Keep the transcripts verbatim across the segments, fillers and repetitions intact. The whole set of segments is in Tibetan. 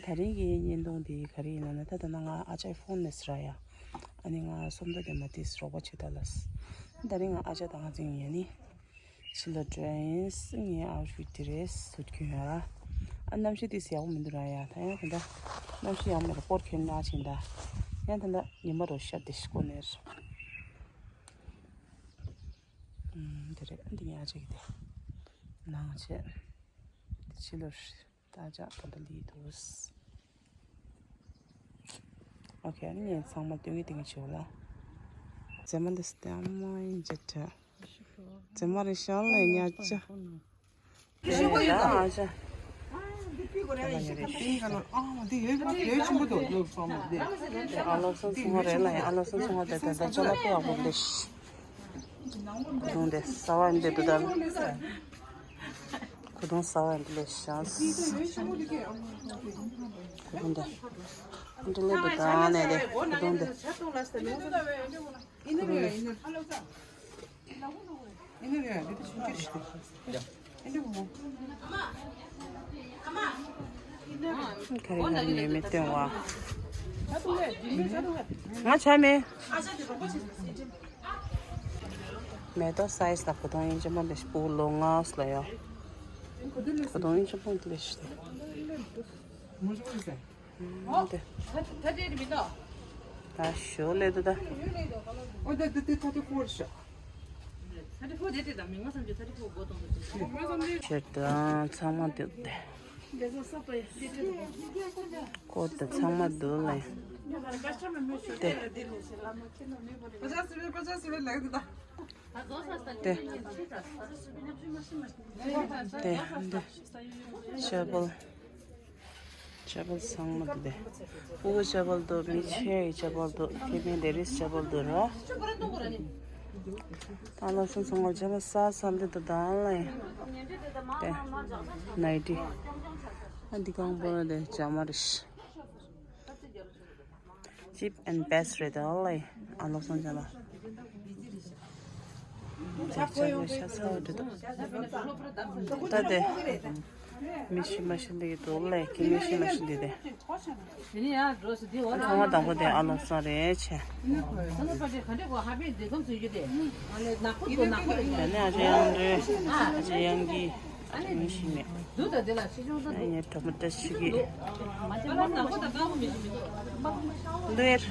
ད་རིང་གི་བརྙན་ཐུང་འདི་ག་རེ་ཡིན་ལབ་ན། ད་ད་ནང་ང་ཨ་ཅག་ཕོན་ནས་རག་ཡ། ཨ་ནི་ང་སོམ་ད་དེ་མ་དེས་རོགས་པ་བྱེད་ད་ལ། ད་རིང་ང་ཨ་ཅག་དང་ང་ཚིང་ཡ་ནི། ཕྱི་ལ་འགྲོ་ཡིན། ངའི་outfit དེ་རེད། སུད་གྱོན་ཡ་ར། ཨ་གནམ་གཤིས་དེ་ཡག་པོ་མི་འདུག་ར་ཡ། ད་ཡང་ད་ད་གནམ་གཤིས་ཡག་པོ་མེད་ལ་སྐོར་གྱོན་ན་ཕྱིན་ད། ཡང་ད་ད་ཉི་མ་རོ་ཤར་དེ་ཤི་ཀོ་ནེར། ཨུམ། དེ་རེད། འདི་ཉག་ཅིག་དེ་ནང་བྱས། དེ་ཕྱི་ལོར་ད་ཅག་ད་ད་ལི་དུས། ཨོ་ཁེ། ཨ་ནི་ངས་ཚང་མ་སྟོན་གི་སྟོན་གི་བྱེད་ལ། རྫ་མ་འདི་སྟེ་ཨ་མ་ཡིན་ཅེ་ཁྲ། རྫ་མ་རེ་ཤང་ལ་ཉག་ཅ། ཨ་ལོ་སོང་སོང་བ་རེད་ལ་ཡ། ཨ་ལོ་སོང་སོང་བ་དེ་དེ་དེ་ཅོ་ལ་ཏོ་ཡག་པོ་ལེ་ཤ། གོ་དུང་དེ་ཟ་བ་འདི་འདུག་ད། གོ་དུང་ཟ་བ་འདི་ལེ་ཤ། གོ་དུང་དེ་འདི་ལེ་འདུག་ད་ནས་དེ་གོ་དུང་དེ། ག་རེ་ཡོད་མེད་སྟོན་བ། ང་ཆ་མེད། མེ་ཏོག་སའི་ཛི་ལ་གོ་དུང་ཡིན་ཅི་མོ་ལེ་ཤ། སྤུ་གུ་ལོ་ལྔ་ལ་ཡོད། གོ་དུང་ཡིན་ཅི་མོ་ལེ་ཤ་དེ། ད་ཞོ་ལེ་དུ་ད། ཆེར་དུའང་ཚང་མ་འདུག་སྟེ། ཀོ་ད་ཚང་མ་འདུག་ལེ། ཏེ། ཏེ། ཏེ་འདི་ཅ་བལ། ཅ་བལ་ཚང་མ་འདི་དེ། ཕྲུ་གུ་ཅ་བལ་འདུག་མི་ཆེ་ཡི་ཅ་བལ་འདུག་སྐྱེ་དམན་ལེ་ཌིས་ཅ་བལ་འདུག་ར། ད་ལོ་སོང་སོང་བ་ཅ་བལ་ས་ས་འདི་དུ་དང་ལེ། ཏེ། ནའི་ཊི། ཨ་འདི་གང་པོ་ར་དེ་ཇ་མ་རེད། Cheap and best རེད་ད་ལེ། ཨ་ལོ་སོང་ཅ་ལ། དེ་ཅ་ལོ་ཤ་ཚ་བ་འདྲ་འདུག་ད་དེ། མི་ཤི་མ་ཤི་འདི་གི་འདུག་ལེ། ཁྱི་མི་ཤི་མ་ཤི་འདི་དེ། ཚང་མ་དང་པོ་དེ་ཨ་ལོ་སོང་རེད་ཆེ། དེ་ནས་ཨ་ཅེ་ཡང་འདྲི། ཨ་ཅེ་ཡང་གི། ཨ་ཅེ་མི་ཤི་མེད། ཨ་ཡེ་གྲོགས་མོ་བཀྲ་ཤིས་ཀྱི། འདུག་ཡེར།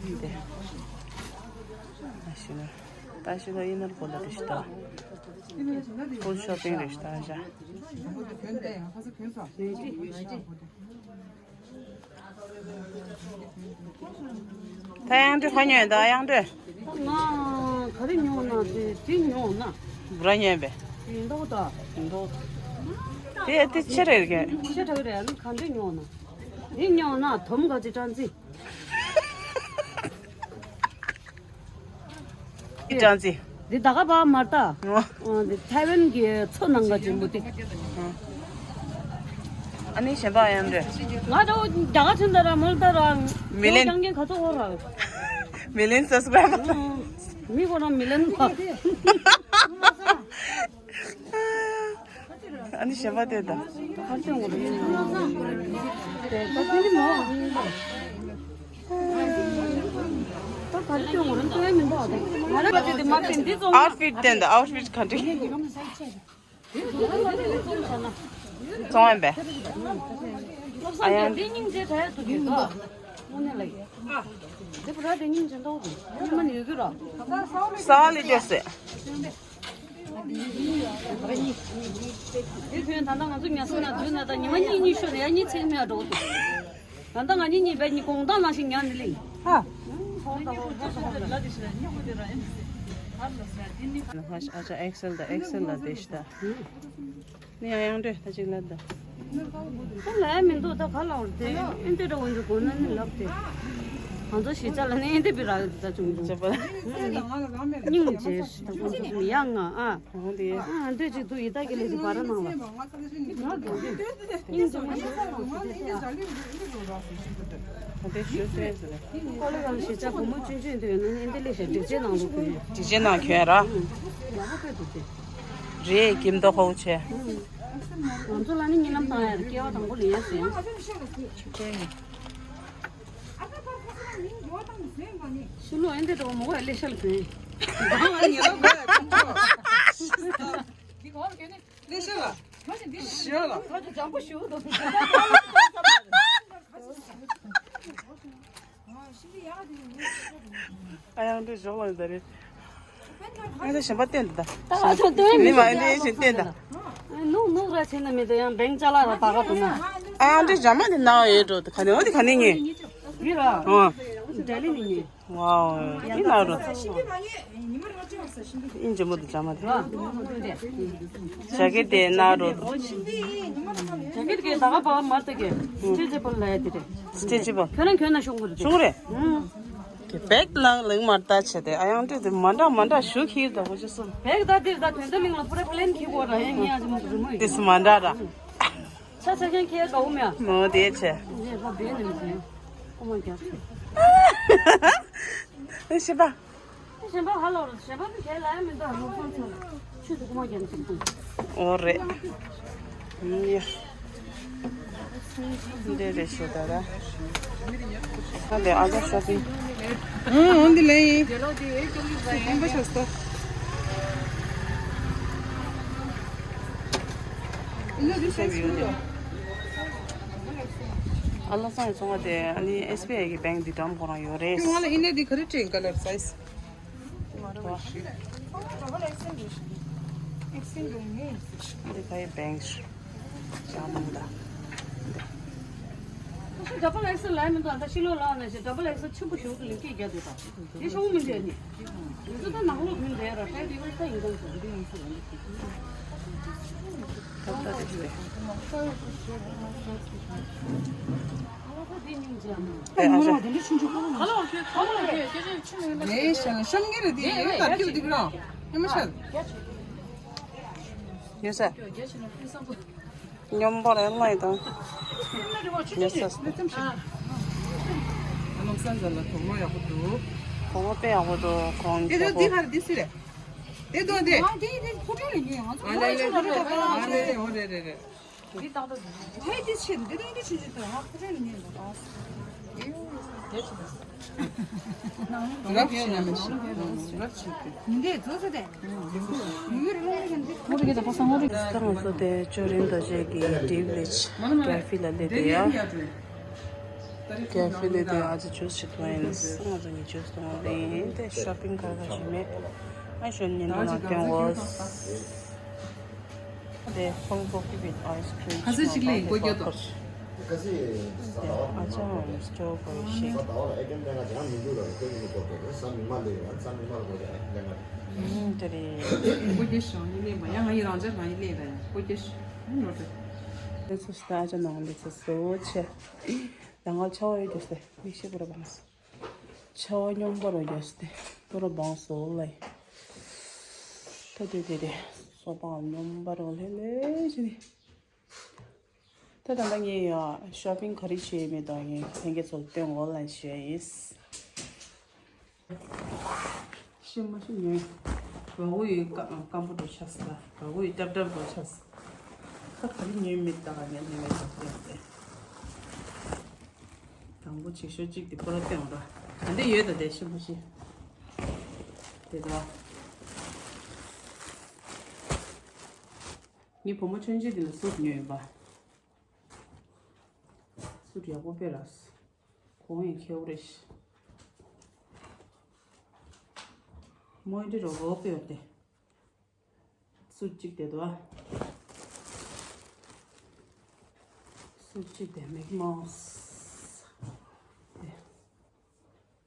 འདི། ད་ཤི་ན། ད་ཤི་ན་ཡིན་ན་གོ་ལ་དེ་ཤི་ད། ཕུལ་ཤོ་པིང་རེད་ཤི་ད་ཤ། ད་ཡང་འདྲི་ཁ་ཉོས་ད་ཡང་འདྲི། ང་ག་རེ་ཉོ་ན་དེ་དེ་ཉོ་ན། བུ་ར་ཉོས་པས། ཡིན་མདོག་ད། ཡིན་མདོག་དེ་དེ་ཆེ་རེད་གས། ཆེ་དྲགས་རེད། ཨ་ནི་ག་འདྲ་ཉོ་ན། དེ་ཉོ་ན་དོམ་ག་ཅི་ཀྲང་ཙི། ཀྲང་ཙི། འདི་ད་ག་པ་མར་ལྟ། ཨོ། འདི་ཐའེ་ཝན་གྱི་མཚོ་ནང་ག་ཅིག་མུ་ཏིག་ཨ་ནི་གཞན་པ་ཡང་འདྲ། ང་ཚོ་རྒྱ་གར་ཕྱིན་ད་ར་མོལ་ད་ར། མི་ལན། རྐྱང་རྐྱང་ག་ཚོད་འོ་ར། མི་ལན་སབ་སི་ཀ་རའེ་བར། མི་ཁོ་རང་མི་ལན་པ། ཨ་ནི་གཞན་པ་དེ་དང་། ག་རེ་སྟོན་དགོས་རེད། དེ་ད་དེ་ནི་མོ། ད་ག་རེ་སྟོན་དགོས་རེད། སྟོན་མི་འདུག་ཨ། ང་རང་ག་ཚོད་དེ་མ་སྟོན་འདི་བཙོང་། ཨའུཊ་ཕིཊ་སྟོན་དང་། ཨའུཊ་ཕིཊ་ག་འདྲ། བཙོང་ཡིན་པས། ཨ་ཡང་། དེ་སྙིང་རྗེ་དྲག་ཡ་འདུག་གི་ག་དངོས་གནས་ལ་ཡིན། དེ་བུ་ར་དེ་སྙིང་རྗེ་འདུག་གི་ཉི་མ་ནས་ཡོད་གི་ར། ས་ལི་ཏོག་ཙམ། དེ་དུས་ད་ལྟ་ང་ཚོ་ཉལ་ས་ན་དུས་ན་ད་ཉི་མ་གཉིས་གཉིས་ཤོར་ནས་ཡ་གཉིས་ཚེགས་མེད་འགྲོ་གི་འདུག་ད་ལྟ་ང་གཉིས་གཉིས་བས་གཉིས་དགོང་དག་ནང་བཞིན་ཉལ་ནི་ལེ། ཧ། ཨ་ཅག་ཨེག་སེལ་དང་ཨེག་སེལ་ལ་བསྡད་ཤི་ད། ནི་ཡང་ཡང་འདྲེ་ད་ཅིག་ལ་ད། ད་ལ་ཡ་མི་འདུག་ད་ག་ལ་འོར་དེ་ཨེ་འདྲེ་འདྲ་འོན་འདུག་གོ་ན་ནི་ལབ་དེ། ང་ཚོ་གཞིས་ཆགས་ལ་ནི་ཨེ་འདྲེ་བི་ར་ཡོད་ད་བྱུང་འདུག་ཅེ་པ། སྙིང་རྗེ་ད་ཁོང་ཚོ་མི་ཡག་ང་ཨ། ཨ་འདྲེ་ཅིག་འདུག་ཡི་ད་གི་ལེ་དེ་བ་ར་ནང་ལ། སྙིང་རྗེ་མ་ཞིག་ད་ཁོང་ཚོ་དེ་ཨ། ད་དེ་ཞུ་ཚེ་ཟེར། ཁོ་ལ་རང་གཞིས་ཆགས་བུ་མོ་ཆུང་ཆུང་དུ་ཡོད་ན་ནི་ཨེ་འདྲེ་ལེ་ཤ་སྒྲིག་ཆས་ནང་དུ་གོན། སྒྲིག་ཆས་ནང་གོན་ར། ཡག་པོ་དཔེ་འདུག་སྟེ། རེད། ཀིམ་ཏོ་ཧོ་ཆེ། ང་ཚོ་ལ་ནི་གཉིད་ལམ་བཏང་ཡ་རེད། སྐྱེ་བ་དང་པོ་ལ་ཡ་ཟེར། ཤི་ལོ་ཨེ་འདྲ་འགྲོ་མོ་ག་ལེ་ཤ་ལ་ཕན། ལེ་ཤ་ལ། ཞི་ལ། ཨ་ཡང་འདྲ་ཞོག་ལ་ད་རེད། ཨ་ད་གཞན་པ་བསྟན་ད། ད་ང་ཚོ་བསྟན་མི་མ་ཨེ་འདྲ་ཞིག་བསྟན་ད། ནུག་ནུག་ར་ཆེ་ན་མི་ད་ཡང་བེང་ཅ་ལ་ར་ད་ག་དུ་ན། ཨ་ཡང་འདྲ་ཇ་མ་དེ་ན་ཡོད་འགྲོ་ད་ག་ནས་འོ་དེ་ག་ནས་ངེས། ཡིན་ར། ཨོ། ལྡི་ལི་ནས་ངེས། ཝའོ། ཡིན་ན་རོ། ཨིན་ཇི་མོ་དུ་ཇ་མ་དེ། ཇ་ཀེ་དེ་ན་རོ། ཇ་ཀེ་དེ་ད་ག་པ་མ་ཏི་ཀེ། སི་ཊེ་ཅི་བལ་ལ་ཡ་དེ་རེད། སི་ཊེ་ཅི་བལ། ཁྱོད་རང་ཁྱོད་ན་ཤོང་གི་རེད། ཤོང་རེད། ཨུམ། ཀེ་བེག་ལ་ལིང་མར་ད་ཆེ་དེ་ཨ་ཡང་ཏི་དེ་མ་འདྲ་མ་འདྲ་ཞུ་ཁྱིར་ད་ཧོ་ཅི་སོ། བེག་ད་དེར་ད་དོན་དུ་ལིང་ལ་པུ་ར་པི་ལེན་ཁྱི་གོ་ར་ཡ་ངི་ཨ་ཅི་མོ་རི་མོ་ཡིན། དེ་སུ་མ་འདྲ་ར། ཆ་ཆ་ཁན་ཁྱེད་དགའ་བོ་མེད། མོ་དེ་ཆེ། རེད་པ་བེ་ནི་མི་ཟེར། ཨོ་མ་རྒྱབ་ཆེ། ཨེ་ཤི་པ། ཨེ་ཤི་པ་ཧ་ལོ་རོ་ཤི་པ་ནི་ཁྱེད་ལ་ཡ་མི་འདུག་ཨ་ལོ་ཁོང་ཚོ་ཆུ་དུ་ཀུ་མ་རྒྱབ་ཆེ་ཏུ། ཨོ་རེད། ཡ། འདྲེ་རེ་ཤི་ད་ར། ཨ་ལེ་ཨ་ཅག་ཤ་པིང་། ཨ་འོན་ཏེ་ལེ་ཡིན། ཁོང་པ་ཤ་སྟོ། ཨ་ལ་སང་ཡི་ཚོང་བ་དེ་ཨ་ནི་ཨེས་བི་ཨའི་གི་བེང་འདི་འགྲམ་ཁོ་རང་ཡོད་རེད། ང་ལ་ཨི་ནེ་འདི་ག་རེ་སྤྲད་ཡིན་ཀ་ལར་སའི་ཛི། འདི་ག་ཡི་བེང་ཞིག་ཅང་མང་ད། ཌབ་བལ་ཨེག་སེལ་ལ་མི་འདུག་ཨ་ད་ཤི་ལོ་ལ་ན་ཞེ་ཌབ་བལ་ཨེག་སེལ་ཆེན་པོ་ཞིག་གི་ལིང་ཀི་རྒྱག་དུས་དང་། དེ་ཤོང་མི་འདྲ་ནི། ང་ཚོ་ད་ནང་ལོགས་མི་འདྲ་ར་ཧྲའི་དེ་ཡོད་ས་ཡིན་དང་ཟེར། ཡོད་ས། སྙོམས་པར་ལངས་དང་། ཡོད་ས། ཨ་ནམ་སང་ཟ་ལ་གྲོགས་མོ་ཡག་པོ་འདུག་གྲོགས་མོ་དཔེ་ཡག་པོ་འདུག་ཁོང་དེ་ཚོ་འདི་གར་འདི་སུ་རེད། དེ་དོན་དེ། ང་དེ་དེ་ཕོ་བྲང་ལ་ཉོས། ང་ཚོ་ཨ་ཕོ་བྲང་ལ་ཉོས་རེད། ཨ་རེད་རེད། འོ་རེད་རེད་རེད། འདི་ཏག་ཏག་འདི་ཕའི་འདི་ཕྱིན་ཅི་ཐུབ་ང་ཕོ་བྲང་ལ་ཉོས་འདུག་ཨ། རབ་བྱེད་ན་མི་ཤེས། རབ་བྱེད་ཀྱི། འདི་རྫོགས་ཚོད་དེ། ངོ་རིག་གི་ད་པ་སང་ངོ་རིག་ད་ང་ཚོ་དེ་ཅོ་རིན་རྡོ་རྗེ་གི་ཌེ་ཝི་ལེཇ་ཀེ་ཧྥེ་ལ་སླེབས་དེ་ཡ། ཀེ་ཧྥེ་ལ་དེ་ཨ་ཅེ་ཇུས་ཞིག་འཐུང་ཡིན། ང་ཚོ་གི་ཇུས་འཐུང་བ་ཡིན་ཏེ། ཤོ་པིང་ག་ག་ཞིག་མེད། ཨ་ཞོན་ཉིན་དུ་ང་སྟོན་འོ། དེ་ཧོང་པོ་ཀི་བིད་ཨའི་སི་ཁི་རིམ་ཁ་སི་ཅིག་ལེན་གོ་རྒྱ་དོ། ཨ་ཅག་སི་ཊོ་གོ་ཤིག་དེ་རེད། གོ་རྒྱ་ཤོ་ནི་ལེན་པ་ཡང་ང་ཡི་རང་ཅག་ང་ཡི་ལེན་ད་ཡང་གོ་རྒྱ་ཤོ་ནོ་དེ། དེ་ཚོ་ཤི་ད་ཨ་ཅག་ནང་འདི་ཚོ་གཙོ་བོ་ཆེ། ད་ང་ཆ་བ་ཡོད་དུ་སེ་མིག་ཤེས་པོ་ར་བ་ན་སོ། ཆ་བ་སྙོམས་པོ་ར་རྒྱ་སེ་པོ་ར་བང་སོ་ལ་ཡི། ད་དེ་དེ་དེ་སོ་པའང་སྙོམས་པོ་ར་ལྷེ་ལྷེ་ཞིག་ནི། ད་ད་ལྟ་ངས་ཡ་ཤོ་པིང་ག་རེ་བྱས་མེད་དང་ངས་ལྷན་རྒྱས་ཚོ་སྟོན་འོ་ལ་ཞུ་ཡ་ཡིན། ཤི་མ་ཤི་ཉོས། ག་གོ་ཡི་སྐམ་པོ་འགྲོ་ཆགས་སི་ད། ག་གོ་ཡི་ཏབ་ཏབ་འགྲོ་ཆགས་སི། ད་ག་རེ་ཉོས་མེད་ད་ག་ནས་ཉོས་མེད་ད་ལྟས་ཏེ། དང་པོ་ཆེ་ཤོས་གཅིག་དེ་ཁོ་ར་སྟོན་འོ་ད། ད་འདི་ཡོད་ད་དེ་ཤི་མ་ཤི། དེ་ད། ངའི་བུ་མོ་ཆུང་ཆུང་དེ་ལ་སུ་ཉོས་ཡིན་པ། སུ་ཡག་པོ་དཔེ་ར། གོང་ཡི་ཁེའུ་རེ་ཤི། མོ་ཡི་འདྲི་རོ་རོ་དཔེ་ཡོད་དེ། སུ་གཅིག་དེ་དོ། སུ་གཅིག་དེ་མིག་མའོ་སི།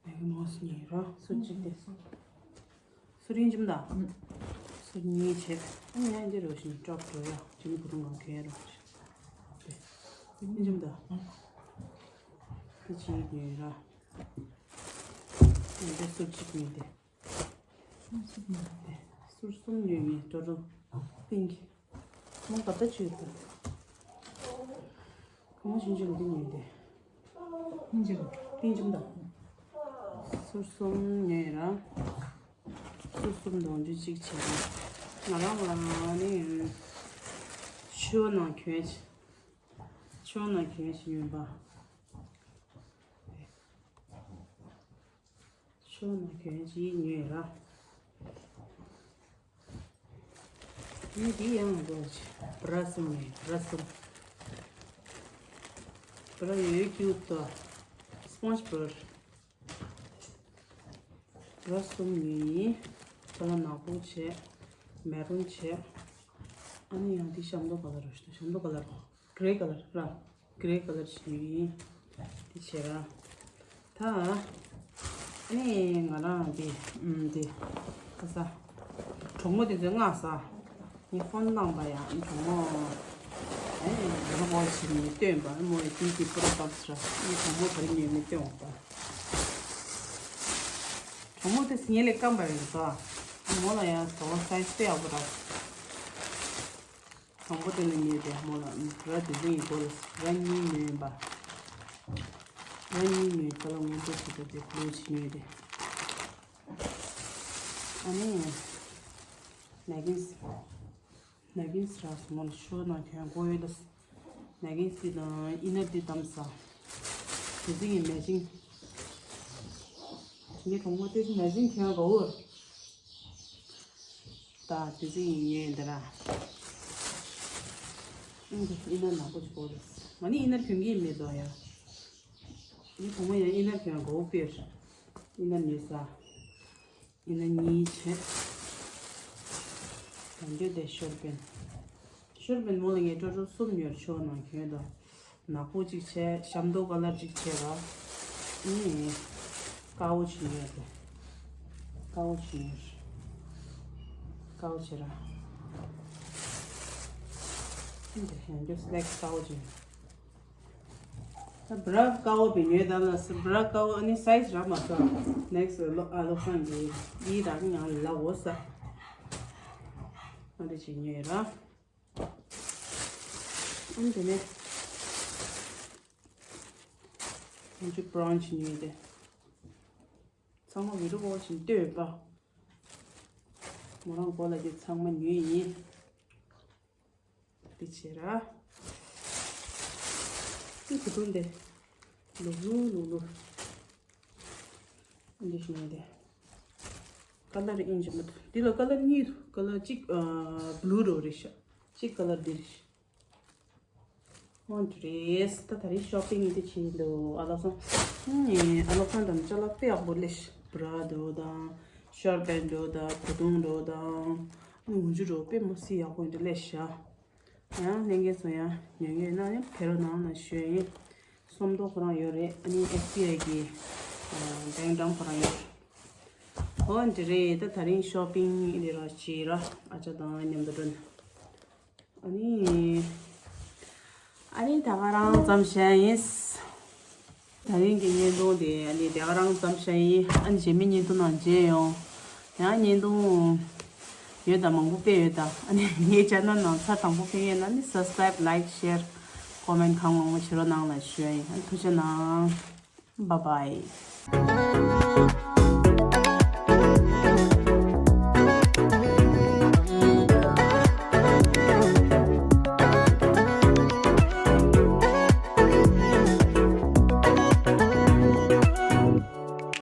དེ། མིག་མའོ་སི་གཉིས་རོ་སུ་གཅིག་དེ། སུ་རིན་འཇིམ་ད། སུ་གཉིས་བྱེད། ཨ་ནི་ཨ་འདི་རོ་ཞིང་ཀྲོབ་འགྲོ་ཡ་ཅིང་བུ་རུང་ངང་གས་རོ། སུ་རིན་འཇིམ་ད། སུ་གཅིག་གཉིས་ར། འདི་སུ་གཅིག་གཉིས་དེ། སུ་གསུམ་ཡོད་ངེས་འགྲོ་རོ། པིང་གི། མོ་ག་ད་ཅིག་ད། གང་ཞིང་ཅིག་འདི་ཉོས་ཏེ། ཨིན་ཇི་རུ། ཨིན་ཇི་མ་ད། སུར་གསུམ་ཉོས་ར། སུར་གསུམ་དང་འདི་གཅིག་བྱས་ར། ང་རང་ལ་ནི་ཆུ་ནང་གྱོན་ཆུ་ནང་གྱོན་ཞིག་ཡོད་པ། ཆུ་ནང་གྱོན་ཞིག་ཉོས་ར། ནི་འདི་ཡང་འགྲོ་ཆེ་བྷ་ར་གསུམ་ཡིན། བྷ་ར་གསུམ། བྷ་ར་ཡོད་ཀྱུ་ཏོ། སྤོན་ཇི་བྷ་ར། བྷ་ར་གསུམ་ཡིན། ཁ་ལག་ནག་པོ་བྱས། མེ་རུན་བྱས། ཨ་ནི་ཡང་འདི་ཤམ་ཏོ་ཁ་ལར་རོ་ཤམ་ཏོ་ཁ་ལར། གྷེ་རེ་ཁ་ལར་ར། གྷེ་རེ་ཁ་ལར་ཞིག་ཡིན། འདི་བྱས་ར། ད། ཨ་ནི་ང་རང་འདི། ཨམ་འདི། ཁ་ས། གྲོགས་མོ་དེ་ཚོས་མངགས་ས། ངས་ཕོན་བཏང་པ་ཡང་གྲོགས་མོ། ཨ་ནི་འདི་རོ་བོ་ཞིག་ནས་སྟོན་པ་མོ་ཡི་དུས་ཀྱི་པོ་རོ་ཏོག་ས་ར། ངས་གྲོགས་མོ་ག་རེ་ཉོས་མེད་སྟོན་འོང་པ། གྲོགས་མོ་དེ་ངས་ལས་སྐམ་པ་རེད་ད། མོ་ལ་ཡང་ཟ་བ་སའི་ཛི་དཔེ་ཡག་པོ་ར། དང་པོ་དེ་ལ་ཉོས་ཏེ་མོ་ལ་ར་དེ་ཚོ་ཡི་སྒོ་ལ་ར་གཉིས་ཉོས་ཡིན་པ། ར་གཉིས་ཉོས་ཁ་ལག་སྔོན་པོ་ཞིག་ད་དེ་བླུ་ཞིག་ཉོས་ཏེ། ཨ་ནི། ནེ་གིན་སི། ནེ་གིན་སི་རག་སོང་། མོ་ལ་ཤོ་ནང་གྱོན་དགོས་ཡོད་ལ། ནེ་གིན་སི་དེ་དང་ཨི་ནར་དེ་བདམས་ས། དེ་ཚོ་ཡི་མེ་ཅིང་། ངའི་གྲོགས་མོ་དེ་ཚོ་མེ་ཅིང་གྱོན་དགོས། ད་དེ་ཚོ་ཡིན་ཡོད་འདི་ར། ཨིན་དེ་ཨི་ནར་ནག་པོ་ཅིག་དགོས་རེད། ང་ནི་ཨི་ནར་གྱོན་གྱི་མེད་དོ་ཡ། ངའི་གྲོགས་མོ་ཡང་ཨི་ནར་གྱོན་དགོས་པས། ཨི་ནར་ཉོས་ས། ཨི་ནར་གཉིས་བྱས། ད་འདི་དེ་ཤོར་པན། ཤོར་པན་མོ་ལ་ངས་ཀྲོ་ཀྲོ་གསུམ་ཉོས། ཆོ་ནང་གྱོན་དང་། ནག་པོ་གཅིག་བྱས། ཤམ་ཏོ་ཁ་ལར་གཅིག་བྱས་ར། ཨེ། དཀར་པོ་གཅིག་ཉོས་ཏེ། དཀར་པོ་གཅིག་ཉོས། དཀར་པོ་བྱས་ར། ཨེ་འདི་ཧན་ཇོ་སི་ལེག་དཀར་པོ་གཅིག་ཉོས། ད་བྷ་ར་དཀར་པོ་བི་ཉོས་ད་ལ་སི་བྷ་ར་དཀར་པོ་ཨ་ནི་སའི་ཛི་རག་མ་སོང་། ནེག་སི་ལོ་ཨ་ལོ་སང་གི་ཡི་རག་ཡང་ལ་འོ་ས། ཨ་འདི་གཅིག་ཉོས་ར། ཨ་ནི་དེ་ནས་ང་ཚོ་བྷ་རའུན་ཅིག་ཉོས་ཏེ། ཚང་མ་བི་ཌིའོ་ཀོལ་ཅིག་ལྟོས་པ། མོ་རང་མགོ་ལ་དེ་ཚང་མ་ཉོས་ཡིན། དེ་བྱས་ར། ཨི་གུ་དུང་དེ། ལུག་ལུག་ལུག་ལུག་འདི་ཞིག་ཡིན་ཏེ། ཀ་ལར་ཨིན་ཅི་མ་ཐུ། འདི་ལ་ཀ་ལར་གཉིས་འདུག་ཀ་ལར་གཅིག་ཨ་བྷུ་ལུ་རོ་རེད་ཤག་གཅིག་ཀ་ལར་འདི་རེད་ཤག་ཧོན་ཌི་རེས། ད་ད་རེས་ཤོ་པིང་འདི་བྱས་འདུག་ཨ་ལགས་སང་། ཨ་ལགས་སང་དང་ཅ་ལག་དཔེ་ཡག་པོ་ལས་ཤག་བྷ་ར་འདྲ་བོ་དང་། ཤོར་པན་འདྲ་བོ་དང་། གོས་ཐུང་འདྲ་བོ་དང་། ཨ་ནི་འུ་ཅུ་འདྲ་བོ་དཔེ་མོ་སི་ཡག་པོ་འདི་ལས་ཤག་ཡང་ལྷན་རྒྱས་ཚོ་ཡང་ཉོ་ཉོ་ན་ཡང་ཕེ་རོ་ནང་ན་ཞུ་ཡིན། སོམ་ཏོ་ཁོ་རང་ཡོད་རེད། ཨ་ནི་ཨེ་སི་བི་ཨའི་གི་བེང་ཀྲམ་ཁོ་རང་ཡོད། ཧོ་འདི་རེད། ད་ད་རིང་ཤོ་པིང་འདི་ར་བྱས་ར། ཨ་ཅག་དང་མཉམ་དུ་འགྲོ་ན། ཨ་ནི། ཨ་ནི་ད་ག་རང་ཙམ་བཤད་ཡིན། ད་རིང་གི་བརྙན་ཐུང་དེ་ཨ་ནི་དེ་ག་རང་ཙམ་བཤད་ཡིན། ཨ་ནི་རྗེས་མའི་བརྙན་ཐུང་ནང་མཇལ་ཡོང་། ཡང་བརྙན་ཐུང་ཡོད་དང་མང་པོ་སྤེལ་ཡོད་དང་། ཨ་ནི་ངའི་ཆེ་ནལ་ནང་ཚར་དང་པོ་ཕེབས་ཡས་ན་ནི་སབ་སི་ཀ་རའིབ་ལའིག་ཤེར་ཀོ་མེན་གང་མང་པོ་བྱེད་རོགས་གནང་ལ་ཞུ་ཡ་ཡིན། ཨ་ནི་ཐུགས་རྗེ་གནང་། Bye bye.